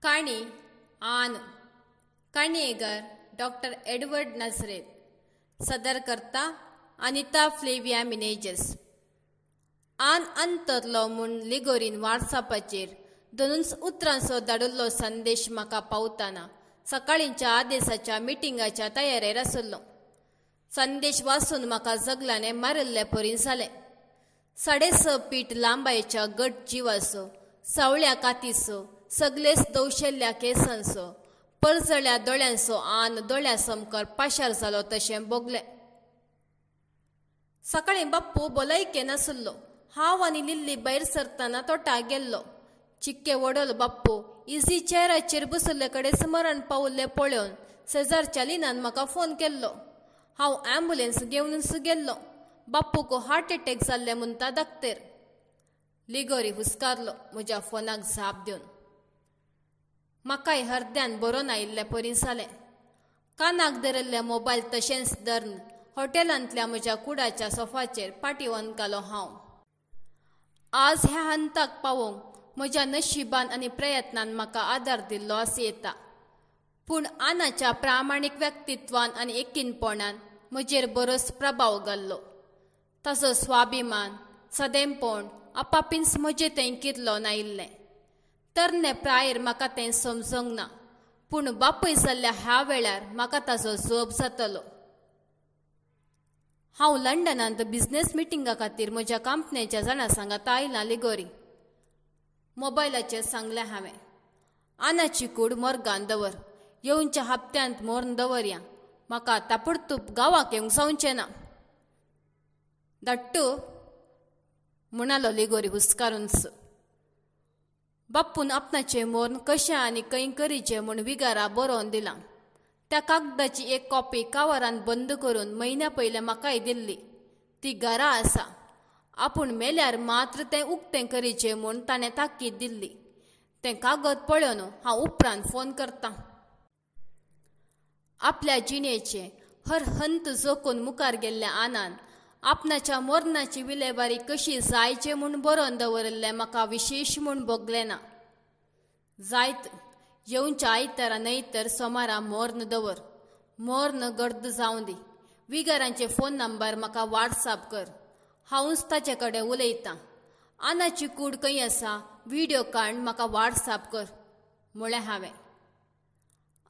काणी आन काणयेगार डॉक्टर एडवर्ड नाझरेत, सदरकर्ता अनिता फ्लेविया मिनेजस. आन अंतरलो म्हूण लिगोरीन व्हॉट्सॲपाचेर दोनूच उतरांचो धाडिल्लो संदेश म्हाका पावतना सकाळींच्या आदेसाच्या मिटिंगाच्या तयारेर आसलो. संदेश वाचून म्हाका जगलाने मारिल्ले परी जालें. 6.5 फीट लांबायेच्या गट जिवाचो, सावळ्या कातीचो, सगळेच दवशेल्ल्या केसांचो, परजळ्या दोळ्यांचो आन दोळ्या सामकार पाशार जालो तशें भोगलें. सकाळीं बाप्पू भलायके नासलो. हांव आनी लिल्ली भायर सरतना तोटा गेल्लो. चिक्के वडल बाप्पू इझी चेराचेर बसल्ले कडेन मरण पावल्ले पळोवन शेजारच्या लिनान म्हाका फोन केल्लो. हांव ॲम्बुलन्स घेवनच गेल्लो. बाप्पूक हार्ट एटॅक जाल्ले म्हणटा दाक्तेर. लिगोरी हुस्कारलो म्हज्या फोनाक जाप दिवन. म्हाकाय हरद्यान बरोवन आयिल्ले परी जालें. कानाक धरिल्ले मोबायल तशेंच धरून हॉटेलांतल्या म्हज्या कुडाच्या सोफाचेर पाटी वनकालो हांव. आज ह्या हंताक पावोवंक म्हज्या नशिबान आनी प्रयत्नान म्हाका आदार दिल्लो आसूं येता, पूण आनाच्या प्रामाणीक व्यक्तित्वान आनी एकीनपणान म्हजेर बरोच प्रभाव घाल्लो. ताचो स्वाभिमान, सदेंपण आपापींच म्हजे थंय किरलो नायिल्लें. तरणे प्रायेर म्हाका तें समजूंक ना, पूण बापूय जाल्ल्या ह्या वेळार म्हाका ताचो जोब जातलो. हांव लंडनांत बिझनेस मिटिंगा खातीर म्हज्या कंपनीच्या जाणां सांगाता आयलां लिगोरी. मोबायलाचेर सांगलें हांवें, आनाची कूड मोर्गान दवर, येवच्या हप्त्यांत मोर्न दवरया, म्हाका तापडतूप गांवाक येवंक जावचें ना. धाडटू म्हणालो लिगोरी हुस्कारूनच. बाप्पून आपणाचें मोर्न कशें आनी खंय करीचें म्हूण विगारा बरोवन दिलां. त्या कागदाची एक कॉपी कावरान बंद करून म्हयन्या पयलें म्हाकाय दिल्ली. ती घरा आसा. आपूण मेल्यार मात्र तें उक्तें करीचें म्हूण ताणें ताकीद दिल्ली. तें कागद पळोवन हांव उपरांत फोन करतां. आपल्या जिणेचें हर हंत जोखून मुखार गेल्ल्या आनान आपणाच्या मोरनाची विलेवारी कशी जायचे म्हूण बरोवन दवरिल्लें म्हाका विशेश म्हूण भोगलें ना. जायत येवच्या आयतारा न्हय तर सोमारा मोर्न दवर, मोर्न गर्द जावं दी. विगारांचे फोन नंबर म्हाका व्हॉट्सॲप कर, हांवूच ताचे कडेन उलयतां. आनाची कूड खंय आसा व्हिडियो काड म्हाका व्हॉट्सॲप कर म्हळें हांवें.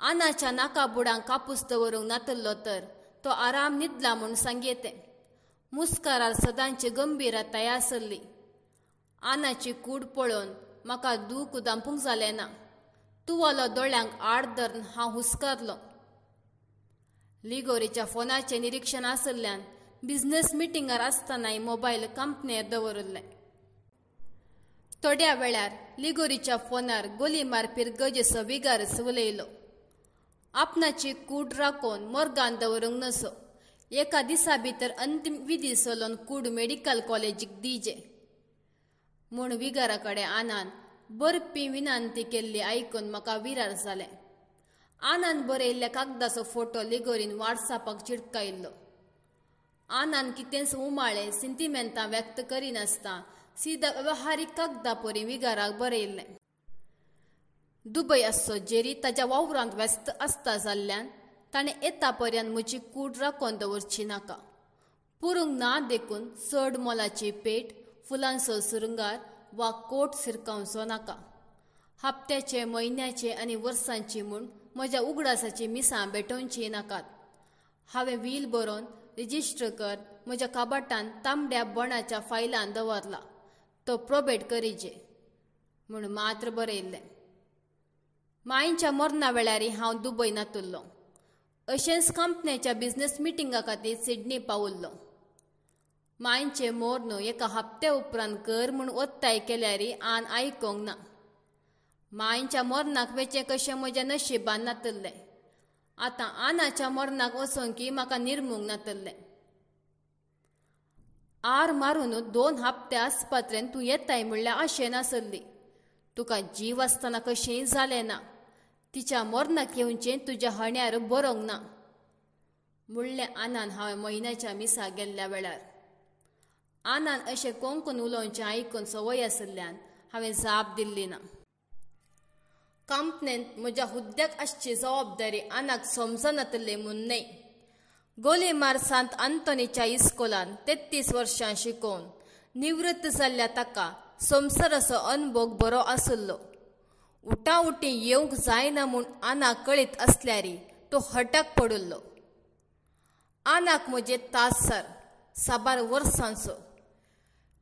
आनाच्या नाका बुडांक कापूस दवरूंक नातल्लो तर तो आराम न्हिदला म्हूण सांगयेतें. मुस्कारार सदांची गंभीरताय आसली. आनाची कूड पळोवन म्हाका दूख दांपूंक जालें ना. तुवालो दोळ्यांक आड धरून हांव हुस्कारलो. लिगोरीच्या फोनाचें निरिक्षण आशिल्ल्यान बिझनेस मिटिंगार आसतनाय मोबायल कंपनेर दवरिल्लें. थोड्या वेळार लिगोरीच्या फोनार गोली मारपी गजेचो विगारच उलयलो. आपणाची कूड राखून मोर्गान दवरूंक नसो, एका दिसा भितर अंतीम विधी चलोवन कूड मेडिकल कॉलेजीक दिजे म्हूण विगारा कडेन आनान बरपी विनंती केल्ली आयकून म्हाका विरार जालें. आनान बरयल्ल्या कागदाचो फोटो लिगोरीन व्हॉट्सॲपाक चिटकायिल्लो. आनान कितेंच उमाळे सिंतिमेंतां व्यक्त करिनासतना सिदा वेव्हारीक कागदा परी विगाराक बरयल्लें. दुबय आसचो जेरी ताच्या वावरांत व्यस्त आसता जाल्ल्यान ताणें येता पर्यंत म्हजी कूड राखून दवरची नाका, पुरूंक ना देखून चड मोलाची पेट, फुलांचो सुरंगार वा कोट सिरकावचो नाका. हप्त्याचे, म्हयन्याचे आनी वर्सांची म्हूण म्हज्या उगडासाची मिसां भेटोवची नाकात. हांवें व्हील बरोवन रजिस्टर कर म्हज्या कबाटान तांबड्या बोणाच्या फायलान दवरला, तो प्रोबेट करीजे म्हूण मात्र बरयल्लें. मांयच्या मरणा वेळार हांव दुबय नातुल्लो. अशेंच कंपनीच्या बिझनेस मिटिंगा खातीर सिडनी पावल्लो. मांयचें मोर्न एका हप्त्या उपरांत कर म्हूण ओत्ताय केल्यार आन आयकूंक ना. मांयच्या मरणाक वेचें कशें म्हज्या नशिबान नातल्लें. आतां आनाच्या मरणाक वचोंक म्हाका निर्मूंक नातल्लें. आर मारून 2 हप्ते आस्पत्रेन तूं येताय म्हणल्यार आशें नासली. तुका जीव आसतना कशेंय जालें ना. तिच्या मरणाक येवचें तुज्या हण्यार बरोवंक ना म्हणलें आनान हांवें म्हयन्याच्या मिसा गेल्ल्या वेळार. आनान अशें कोंकून उलोवचें आयकून संवय आशिल्ल्यान हांवें जाप दिल्ली ना. कंपनेंत म्हज्या हुद्द्याक आसची जबाबदारी आनाक समजनातली म्हूण न्हय. गोलीमार सांत आंतोनीच्या इस्कोलान 33 वर्सां शिकोवन निवृत्त जाल्ल्या ताका संवसाराचो अनभोग बरो आसलो. उटाउटी येवंक जायना म्हूण आनाक कळीत आसल्यारी तो हटाक पडिल्लो. आनाक म्हजे तासार साबार वर्सांचो.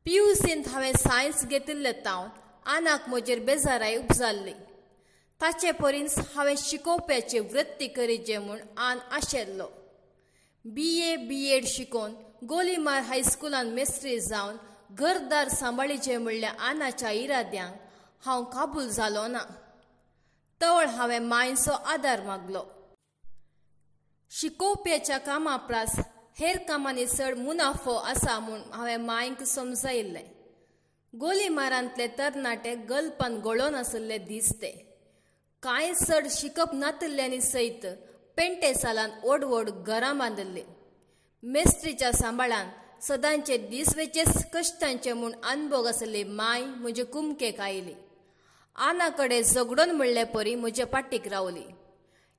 पीयूसींत हांवें सायन्स घेतिल्लें तावन आनाक म्हजेर बेजाराय उपजाल्ली. ताचे परींच हांवें शिकोवप्याची वृत्ती करीचे म्हूण आन आशेल्लो. बीए बीएड शिकोवन गोलीमार हायस्कुलान मेस्त्री जावन घरदार सांबाळीचे म्हणल्या आनाच्या इराद्यांक हांव काबूल जालो ना. तवळ हांवें मांयचो आदार मागलो. शिकोवप्याच्या कामा प्रास हेर कामांनी चड मुनाफो आसा म्हूण हांवें मांयक समजायिल्लें. गोलीमारांतले तरणाटे गल्पान गळोन आशिल्ले दिसते. कांय चड शिकप नातिल्ल्यांनी सयत पेंटे सालान व्हड व्हड घरां बांदिल्लीं. मेस्त्रीच्या सांबाळान सदांचे दीस वेचेच कश्टांचे म्हूण अनभोग आशिल्ली मांय म्हजे कुमकेक आयली. आना कडेन झगडोन म्हणले परी म्हजे पाटीक रावली.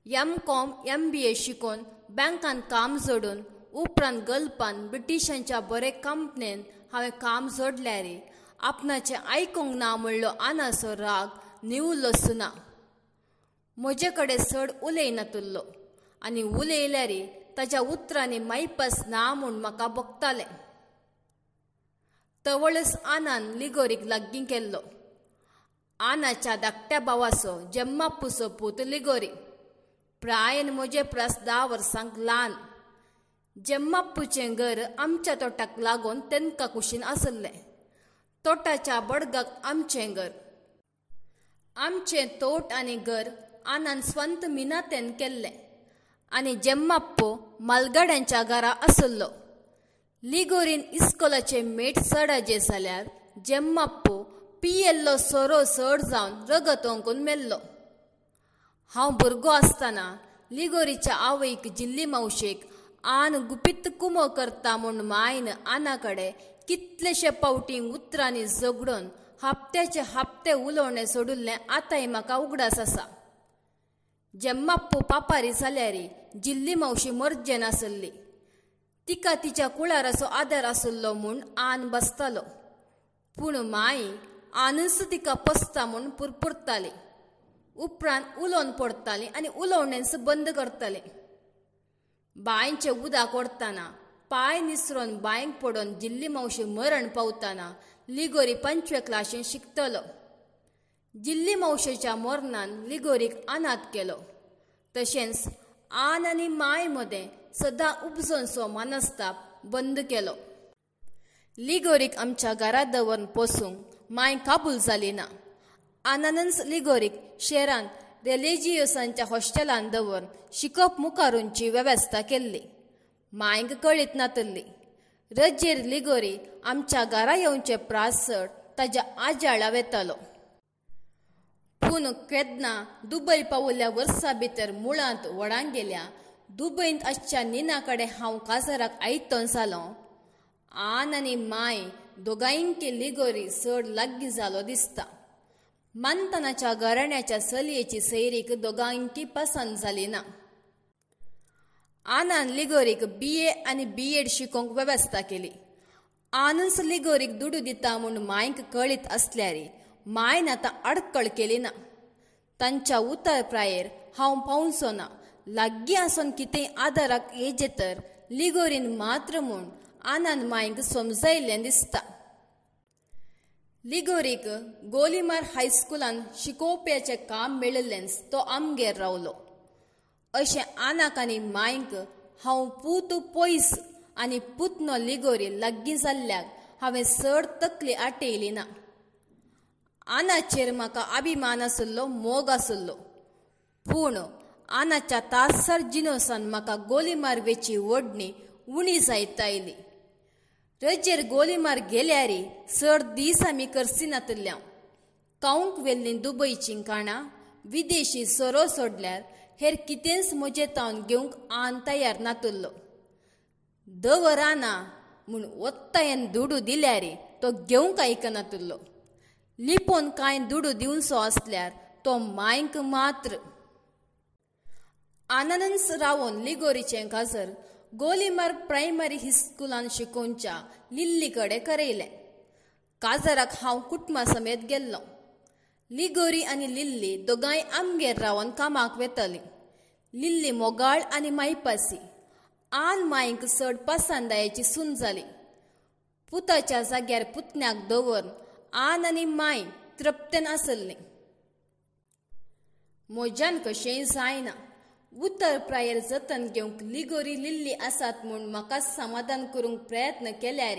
एम.कॉम एम.बी.ए शिकोवन बँकान काम जोडून उपरांत गल्पान ब्रिटिशांच्या बरे कंपनेन हांवें काम जोडल्यार आपणाचें आयकूंक ना म्हणलो आनाचो राग निवल्लोच ना. म्हजे कडेन चड उलयनातुल्लो आनी उलयल्यार ताच्या उतरांनी मायपास ना म्हूण म्हाका भोगतालें. तवळच आनान लिगोरीक लागीं केल्लो. आनाच्या धाकट्या भावाचो जेम्माप्पूचो पूत लिगोरी. प्रायेन म्हजे प्रास 10 वर्सांक ल्हान. जेम्माप्पूचें घर आमच्या तोटाक लागून तेंका कुशीन आसलें. तोटाच्या बडगाक आमचें घर. आमचें तोट आनी घर आनान स्वंत मिनातेन केल्लें आनी जेम्माप्पू मालगाड्यांच्या घरा आसलो. लिगोरीन इस्कोलाचे मेट चडाजे जाल्यार जेम्माप्पू पियेल्लो सोरो चड जावन रगत ओंकून मेल्लो. हांव भुरगो आसतना लिगोरीच्या आवयक जिल्ली मावशेक आन गुपीत कुमो करता म्हूण मायन आना कडेन कितलेशे पावटी उतरांनी झगडून हप्त्याचे हप्ते उलोवणें सोडिल्लें आतांय म्हाका उगडास आसा. जेम्माप्पू पापारी जाल्यार जिल्ली मावशी मर्जेन आसली. तिका तिच्या कुळाराचो आदार आसलो म्हूण आन बसतालो. पूण माय आनच तिका पसता म्हूण पुरपुरताली. उपरांत उलोवन पडताली आनी उलोवणेंच बंद करताली. बांयचें उदक ओडतना पांय निसरोन बांयक पडून जिल्ली मावशी मरण पावतना लिगोरी 5वे क्लाशीन शिकतलो. जिल्ली मावशेच्या मरणान लिगोरीक अनाथ केलो. तशेंच आन आनी माय मदें सदां उपजनसो मनस्ताप बंद केलो. लिगोरीक आमच्या घरा दवरून पोसूंक माय काबूल जाली ना. आनानच लिगोरीक शेरान रेलिजियोसांच्या हॉस्टेलान दवरून शिकप मुखारूंची वेवस्था केल्ली. मांयक कळीत नातल्ली. रजेर लिगोरी आमच्या घरा येवचे प्रास चड ताज्या आजाळा वेतालो. पूण केन्ना दुबय पावल्ल्या वर्सा भितर मुळांत व्हडांक गेल्या दुबयंत आसच्या निना कडेन हांव काजाराक आयतन जालो. आन आनी माय दोगांयकी लिगोरी चड लागीं जालो दिसता. मानतनाच्या घराण्याच्या चलयेची सैरीक दोगांयकी पसंत जाली ना. आनान लिगोरीक बीए आनी बीएड शिकोवंक वेवस्था केली. आनच लिगोरीक दुडू दिता म्हूण मांयक कळीत आसल्यार मायन आतां आडकळ केली ना. तांच्या उतर प्रायेर हांव पावचो ना. लागीं आसून कितेंय आदाराक येजे तर लिगोरीन मात्र म्हूण आनान मांयक समजायिल्लें दिसता. लिगोरीक गोलीमार हायस्कुलान शिकोवप्याचें काम मेळिल्लेंच तो आमगेर रावलो. अशें आनाक आनी मांयक हांव पूत पयस आनी पुतनो लिगोरी लागीं जाल्ल्याक हांवें चड तकली आटयली ना. आनाचेर म्हाका अभिमान आसलो, मोग आसलो. पूण आनाच्या तासार जिनोसान म्हाका गोलीमार वेची ओडणी उणी जायत आयली. रजेर गोलीमार गेल्यार चड दीस आमी करसिनातल्ल्या. कावंक वेल्लीं दुबयचीं काणां विदेशी सोरो सोडल्यार हेर कितेंच म्हजें तावन घेवंक आन तयार नातुल्लो. दवराना म्हूण ओत्तायेन दुडू दिल्यार तो घेवंक आयकनातुल्लो. लिपोवन कांय दुडू दिवचो आसल्यार तो मायंक मात्र. आनंदच रावन लिगोरीचें काजर गोलीमार प्रायमरी हायस्कुलान शिकोवच्या लिल्ली कडेन करयलें. काजराक हांव कुटुंबा समेत गेल्लो. लिगोरी आनी लिल्ली दोगांय आमगेर रावन कामाक वेतालीं. लिल्ली मोगाळ आनी मायपासी. आन मायंक चड पसंदायेची सून जाली. पुताच्या जाग्यार पुतण्याक दवरून आन आनी माय तृप्तेन आसल्लीं. म्हज्यान कशेंय जायना. उतर प्रायेर जतन घेवंक लिगोरी लिल्ली आसात म्हूण म्हाका समाधान करूंक प्रयत्न केल्यार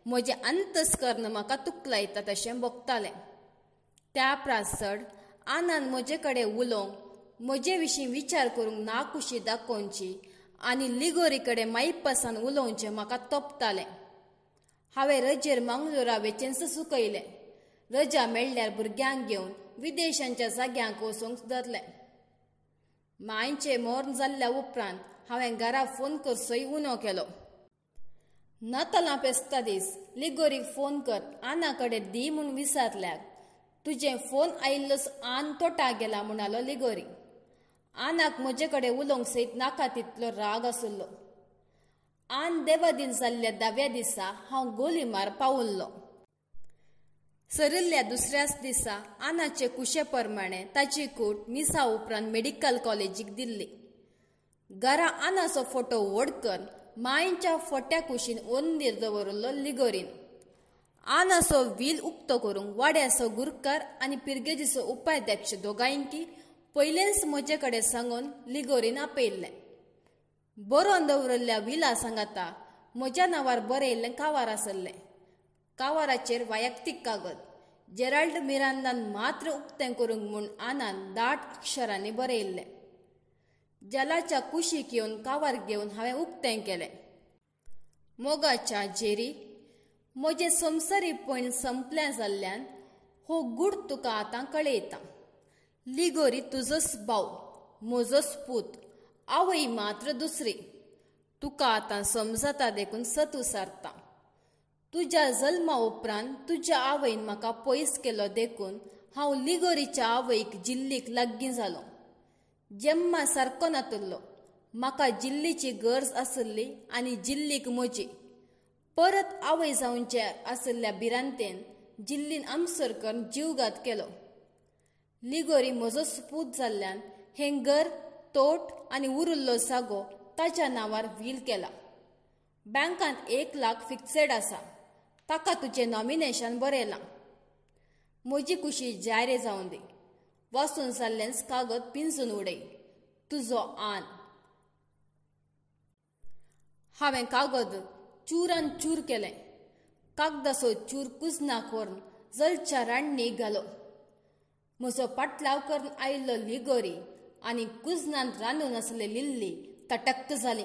म्हजें अंतस्कर्ण म्हाका तुकलायता तशें भोगतालें. त्या प्रास चड आनान म्हजे कडेन उलोवंक, म्हजे विशीं विचार करूंक नाखुशी दाखोवची आनी लिगोरी कडेन मायपासान उलोवचें म्हाका तोपतालें. हांवें रजेर मंगळुरा वेचेंच चुकयलें. रजा मेळ्ळ्यार भुरग्यांक घेवन विदेशांच्या जाग्यांक वचूंक धरलें. मांयचें मर्ण जाल्ल्या उपरांत हांवें घरा फोन करचोय उणो केलो. नातालां फेस्ता दीस लिगोरीक फोन कर आना कडेन दी म्हूण विचारल्यार तुजें फोन आयिल्लोच आन तोटा गेला म्हणालो लिगोरी. आनाक म्हजे कडेन उलोवंक सयत नाका तितलो राग आसलो. आन देवादीन जाल्ल्या 10व्या दिसा हांव गोलीमार पावल्लो. सरिल्ल्या दुसऱ्याच दिसा आनाचे कुशे प्रमाणे ताची कूट मिसा उपरांत मेडिकल कॉलेजीक दिल्ली. घरा आनाचो फोटो व्हड करून मांयच्या फोट्या कुशीन ओंदीर दवरिल्लो लिगोरीन. आनाचो व्हील उक्तो करूंक वाड्याचो गुरकार आनी पिर्गेजीचो उपाध्यक्ष दोगांयकी पयलेंच म्हजे कडेन सांगून लिगोरीन आपयल्लें. बरोवन दवरिल्ल्या विला सांगाता म्हज्या नांवार बरयल्लें कावार आसल्लें. कावाराचेर वैयक्तीक कागद जेराल्ड मिरांदान मात्र उक्तें करूंक म्हूण आनान दाट अक्षरांनी बरयल्लें. जलाच्या कुशीक येवन कावार घेवन हांवें उक्तें केलें. मोगाच्या जेरी, म्हजें संवसारी पयण संपलें जाल्ल्यान हो गूढ तुका आतां कळयता. लिगोरी तुजोच भाव, म्हजोच पूत, आवय मात्र दुसरी. तुका आतां समजता देखून सत उसारता. तुज्या जल्मा उपरांत तुज्या आवयन म्हाका पयस केलो देखून हांव लिगोरीच्या आवयक जिल्लीक लागीं जालो. जेम्मा सारको नातुल्लो. म्हाका जिल्लीची गरज आसली आनी जिल्लीक म्हजी. परत आवय जावचे आसल्या भिरांतेन जिल्लीन आमसर करून जीवघात केलो. लिगोरी म्हजोच पूत जाल्ल्यान हें घर, तोट आनी उरिल्लो जागो ताच्या नांवार व्हील केला. बँकांत 1 लाख फिक्सेड आसा. ताका तुजें नॉमिनेशन बरयलां. म्हजी कुशी जायरे जावं दी. वाचून जाल्लेंच कागद पिंजून उडय. तुजो आन. हांवें कागद चूरान चूर केलें. कागदाचो चूर कुजनाक व्हरून जलच्या राण्णीक घालो. म्हजो पाटलाव करून आयिल्लो लिगोरी आनी कुजनांत रांदून आसले लिल्ली तटक्क जाली.